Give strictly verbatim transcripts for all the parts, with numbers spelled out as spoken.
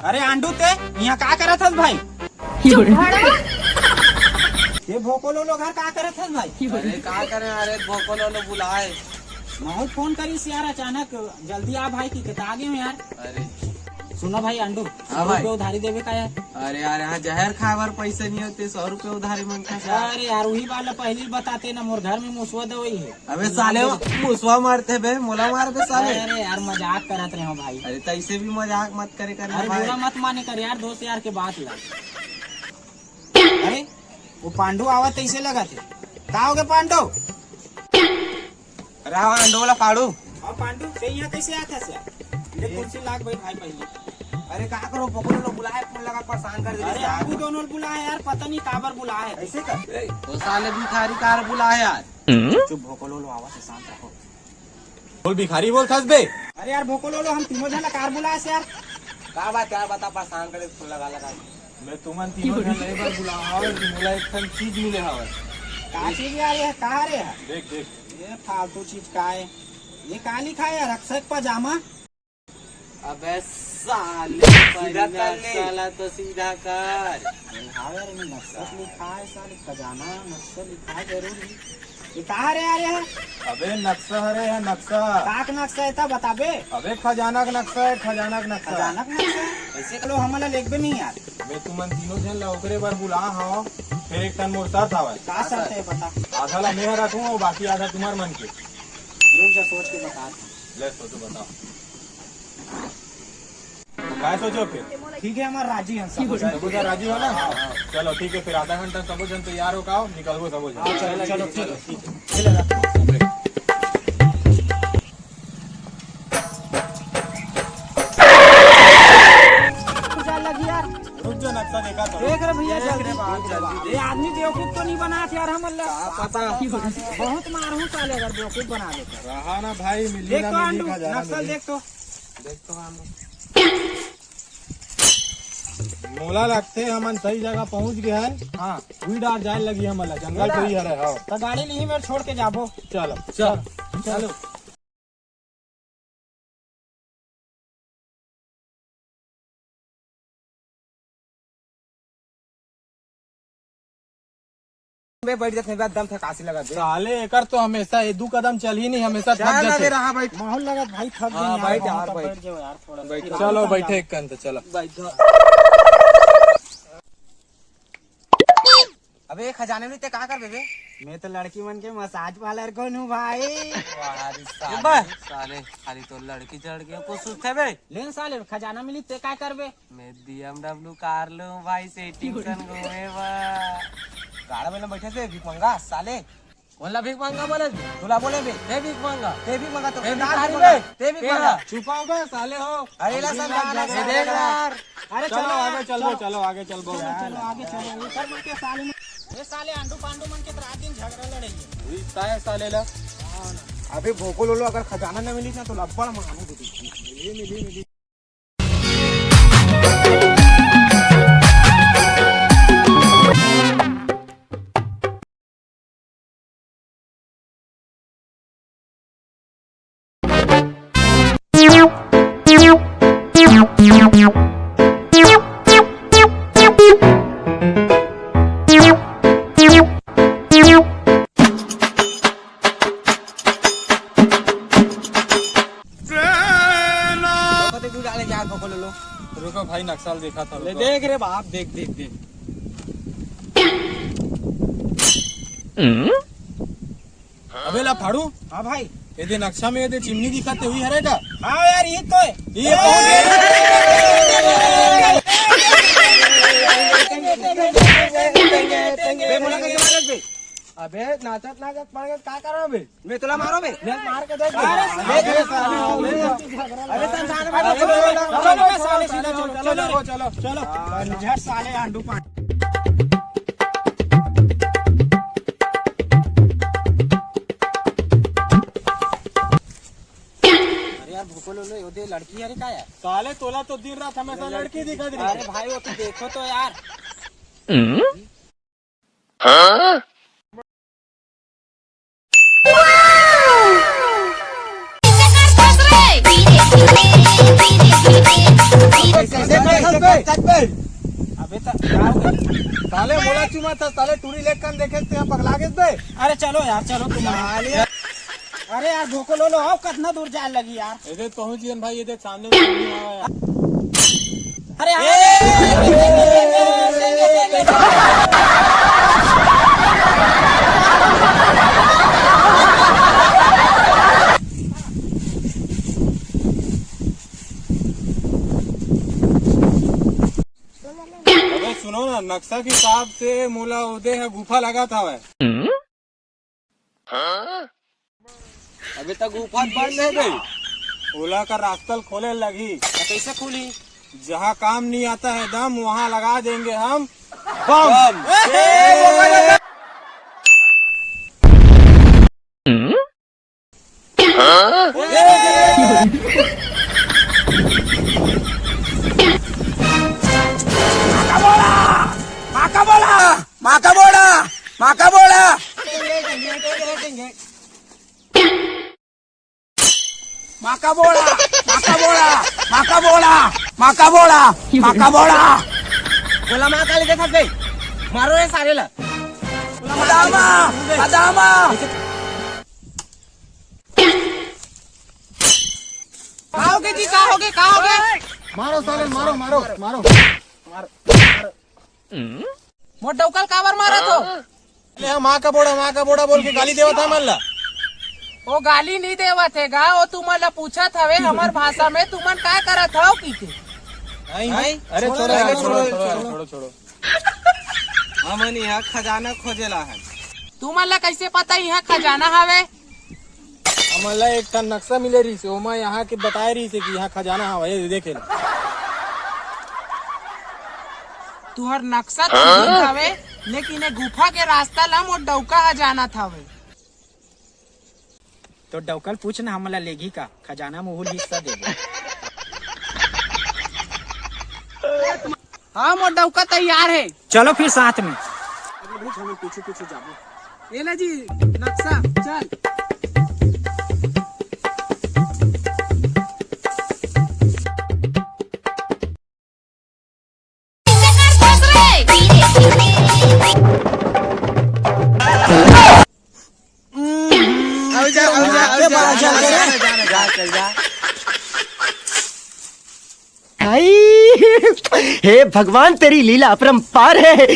अरे आंडू, ते यहाँ का करत हस भाई? चुप भड़ा। ये भोको लोलो घर का करत हस भाई? अरे का करे, अरे भोको लोलो बुलाए। महूँ फोन करिस यार अचानक, जल्दी आ भाई कि के, त आ गेंव यार। अरे सुनो भाई आंडू, हाँ सौ भाई। रुपये उधारी देबे का यार? अरे यार, यहाँ जहर खाए बर पैसा नहीं होते, सौ रुपये उधारी मांगता है। अरे यार, वही वाला पहले ही बताते ना, मोर घर में मुसवा दवाई है। अबे साले, मुसवा मारते बे, मोला मार बे साले। अरे यार, मजाक करत रहे हो भाई। अरे, तैसे भी मजाक मत करे कर अरे भाई। बुरा मत माने कर यार, दोस्त यार के बात ला। अरे, वो पांडू आवत तैसे लगत है। का हो गए पांडू? अरे हाँ, अंडो वाला पाड़ू। और पांडू, ते यहाँ कैसे आत हस यार? ले कुर्सी लाग भाई, भाई पहले। अरे का करो, पकड़ो लोग बुलाए, फोन लगा परेशान कर दे अरे यार। हमू दोनों बुलाए यार, पता नहीं काबर बुलाए। ऐसे कर। तो साले भिखारी कार बुलाए यार। चुप भोको लोलो, आवाज से शांत रहो। बोल भिखारी बोल थस बे। अरे यार भोको लोलो, हम तीनों जना कार बुलाए यार। का बात, क्या बता, परेशान करे फोन लगा लगा। मैं तुमन तीनों झन ला ए बर बुलाए हवं कि मोला एक ठन चीज मिले हवय। का चीज यार, ये कहाँ रे है? देख, देख। ये फालतू चीज का है? ये का लिखा है यार, अक्षय पजामा? अबे साले, सीधा कर ले। साला तो सीधा कर। हाँ यार, ये नक्शा लिखा है साले, खजाना नक्शा लिखा है जरूर ही। ये कहाँ रे आ रहे हैं? अबे नक्शा हरे है नक्शा। का के नक्शा है ता बताबे? अबे खजाना का नक्शा है, खजाना का नक्शा। खजाना का नक्शा? ऐसे करो हमला लेगबे नहीं यार। मैं तुमन तीनों झन ला ओकरे बर बुला हव, फिर एक ठन मोर शर्त हवय। का शर्त है बता? आधा ला मैं रखूं और बाकी आधा तुम्हार मन के। रुक जा, सोच के बता। ले सोचो, बताओ। काय सोचो फिर? ठीक है, हमार राजी है सब। सब कुछ राजी हो ना? चलो ठीक है, फिर आधा घंटा सबो झन तैयार हो का, निकलबो सबो झन। हाँ, चलो, चलो, ठीक है, ठीक है। जा लगी यार। रुक जा, नक्शा देखा तो। देख रे भैया, जल्दी। ये आदमी बेवकूफ तो नहीं बना यार, हम अल्लाह। पता। बहुत मार हूँ साले, अगर बेवकूफ बना देता। रहा ना भाई, मिली देख ना तो मिली, आंडू, खजाना नक्शा मिली। देख तो। देख तो हम। मोला लगथे हमन सही जगह पहुंच गए हन। हाँ। उही डार जाए लगी हमन ला, जंगल तो ही हरे, हाँ। तो गाड़ी नहीं मेर छोड़ के जाबो। चलो। चल। चलो। बे बैठ जाते हैं, एकदम थकासी लगा दे। साले एकर तो हमेशा ये दू कदम चल ही नहीं, हमेशा थक जाते। रहा भाई। माहौल लगा भाई, थक हाँ, गए यार, बैठ यार, बैठ। बैठ जाओ यार थोड़ा सा। बैठ। चलो बैठे एक कंत, चलो। बैठ। अबे खजाना में ते का करबे बे? मैं तो लड़की मन के मसाज पार्लर खोलूं भाई। वाह रे साले, साले, खाली तो लड़की चढ़ के कुछ सोचते बे। ले न साले, खजाना मिली ते का करबे? मैं बीएमडब्ल्यू कार लूं भाई, सेटिंग सन घूमे बा। गाड़ा में बैठे से भीख मंगा साले। कौन ला भीख मंगा बोले? तोला बोले बे। ते भीख मंगा। ते भीख मंगा तो ते भिखारी बे। ते भीख मंगा। चुपाओ बे साले हो। अरे ला समझाना ए देख यार। अरे चलो आगे चलो, चलो आगे चलो। चलो आगे चलो। ऊपर मन के साले मन, ये साले आंडू पांडू मन के रात दिन झगड़ा लड़ेंगे। वही काय साले ला। अबे भोको लोलो, अगर खजाना न मिली ना तो लब्बड़ मारू दे। मिली मिली मिली। कते दूर आले जा, पकड़ लो। रुको भाई, नक्शा देखा था, ले रुको। देख रे बाप, देख, देख, देख। अबे ला फाड़ू। हाँ भाई। ये दे नक्शा में ये दे चिमनी दिखाते हुई हरे का? हाँ यार, ये तो है। ये कौन है? बे, मोला कैसे मारत बे? अबे नाचत नाचत पड़ गए, का करो बे? मैं तोला मारो बे। मैं मार के देख। अरे साले, अरे साले, अरे साले, चलो, चलो, चलो, चलो, चलो, चलो, चलो। झट साले आंडू पांडू। अरे यार, भोको लोलो, यो दे लड़की, अरे का यार? साले, तोला तो दिन रात हमेशा लड़की दिखत रही। अरे भाई, वो तो देखो तो यार। अबे त का हो गया? साले मोला चुमा था, साले टूरी लेक कन देखे ते पगला गेस बे। अरे चलो यार, चलो तुम। साले। अरे यार, धोखो लो लो, आओ, कितना दूर जाए लगी यार। ये देख पहुंच गए भाई, ये देख सामने में आदमी आ रहा है। अरे यार। अबे सुनो ना, नक्शा के हिसाब से मोला ओदे ह गुफा लगा था वह। अबे त गुफा बंद है बे। ओला का रास्ता ल खोले लगही। त कैसे खुली? जहाँ काम नहीं आता है दम, वहाँ लगा देंगे हम बम। बम। माका बोड़ा, माका बोड़ा, माका बोड़ा, माका बोड़ा। माका बोड़ा, माका बोड़ा, माका बोड़ा, माका बोड़ा, माका बोड़ा। बोला माँ काली के साथ बे। मारो रे सारे ला। Adamah, Adamah. का होगे जी, का होगे, का होगे? मारो साले, मारो, मारो, मारो। मोर डौका ल काबर मारत हो? अरे हाँ, माँ का बोड़ा, माँ का बोड़ा बोल के गाली देवत हे मन ला। वो गाली नहीं देवत हे गा, वो तुमन ला पूछत हवे हमर भाषा में, तुमन का करत हव की के? नहीं, नहीं। अरे छोड़ो, छोड़ो, छोड़ो, छोड़ो, छोड़ो, छोड़ो। हमन यहाँ खजाना खोजे ला हन। तुमन ला कैसे पता यहाँ खजाना हवे? हमन ला एक ठन नक्शा मिले रहिस हे, ओमा यहाँ के बताए रहिस हे कि यहाँ खजाना हवय, ये देखे ले। तुहर नक्शा तो ठीक हवे, लेकिन ये गुफा के रास्ता ला मोर डौका ह जानत हवे। तो डौका ल पूछ ना, हमन ला लेगी का? खजाना म ओहू ल हिस्सा देबो। हाँ, मोर डौका तैयार हे। चलो फिर साथ में। अरे भूत, हमन पीछू पीछू जाबो। ये ले जी, नक्शा, चल। आजा, आजा, आजा, आजा, आजा, आजा, आजा। आई, हे भगवान, तेरी लीला अपरंपार है।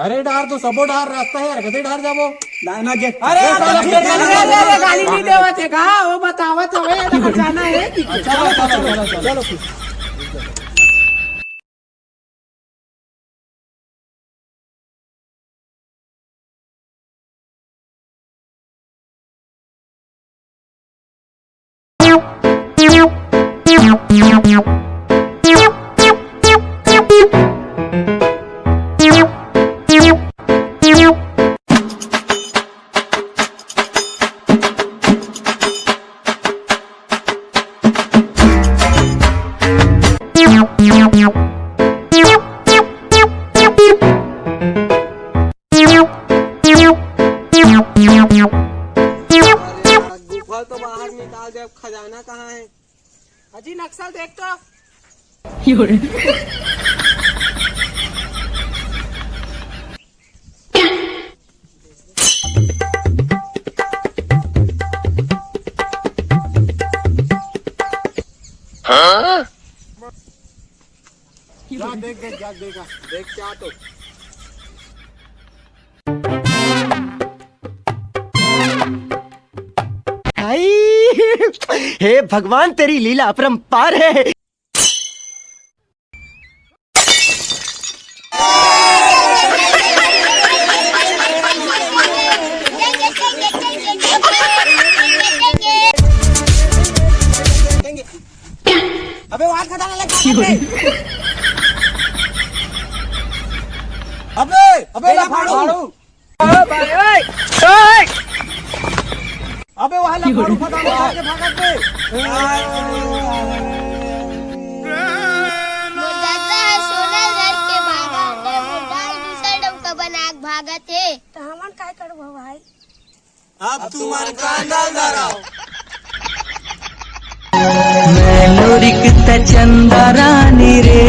अरे डार तो सबो डार रास्ता हे यार, कते डार जाबो? ना, ना, जे अरे, अरे, अरे, अरे, गाली नहीं देवत हे का? वो बतावत हवे, ये तो जाना है कि चलो, चलो, चलो, चलो। गुफा तो बाहर निकाल दे, अब खजाना कहाँ है? अजी नक्शा देख तो। हाँ? जा देख, देख, जा देख, आ। देख क्या तो। आई, हे भगवान, तेरी लीला अपरंपार है। अबे, वहां खजाना लेके आ, अबे। अबे, अबे, ला फाड़ू। अबे वहाँ ला मारू, फटाफट भाग के भागत बे। मोर ददा ह सोना धर के भागत हे, मोर दाई दूसर डउका बना के भागत हे। त हमन काय करबो भाई? अब तुमन कांदा धरव। मैं लोरिक त चंदा रानी रे,